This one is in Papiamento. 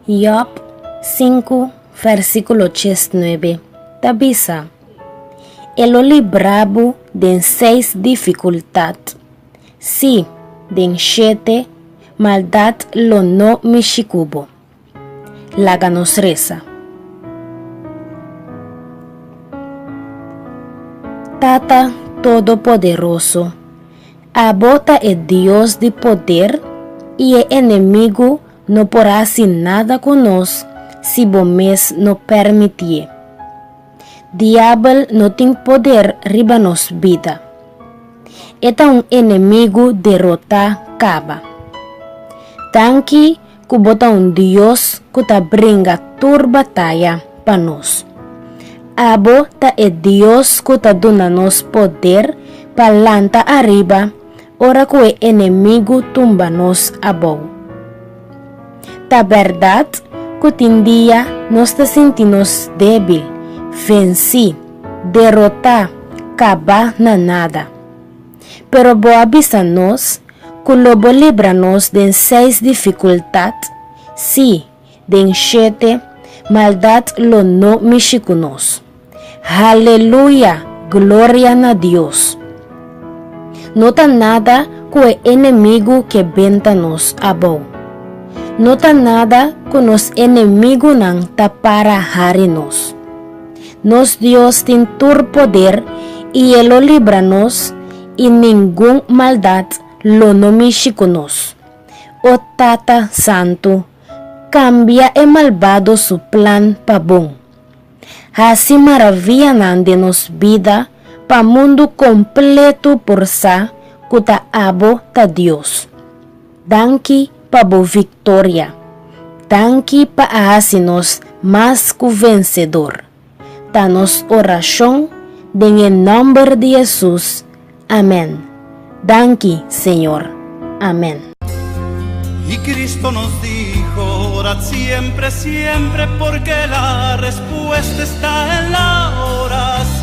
Job 5, versíkulo 19 ta bisa, E lo libra bo den seis difikultat, sí, den shete, maldat lo no mishi ku bo. Laga nos resa. Tata Todopoderoso, abo ta e Dios di poder i e enemigu no por hasi nada ku nos si bo mes no permitié. Diabel no tin poder riba nos bida. E ta un enemigu derotá kaba. Danki ku bo ta un Dios ku ta bringa tur bataya pa nos. Abo ta e Dios ku ta duna nos poder pa lanta ariba ora ku e enemigu tumba nos abou. Ta bèrdat ku tin dia nos ta sinti nos débil, vensí, derotá, kabá na nada. Pero bo a bisa nos ku lo bo libra nos den seis difikultat, sí, den shete, maldat lo no mishi ku nos. Haleluya! Gloria na Dios! No ta nada ku e enemigu ke benta nos abou. No ta nada ku nos enemigunan ta para hari nos. Nos Dios tin tur poder i e lo libra nos i ningun maldat lo no mishi ku nos. O Tata Santu, kambia e malbado su plan pa bon. Hasi maravianan den nos bida pa mundu kompletu por sa ku ta abo ta Dios. Danki pa bo viktoria. Danki pa a hasi nos mas ku vensedor. Ta nos orashon den e nòmber di Hesus. Amèn. Danki, Señor. Amèn. Y Cristo nos dijo, orad siempre, siempre, porque la respuesta está en la oración.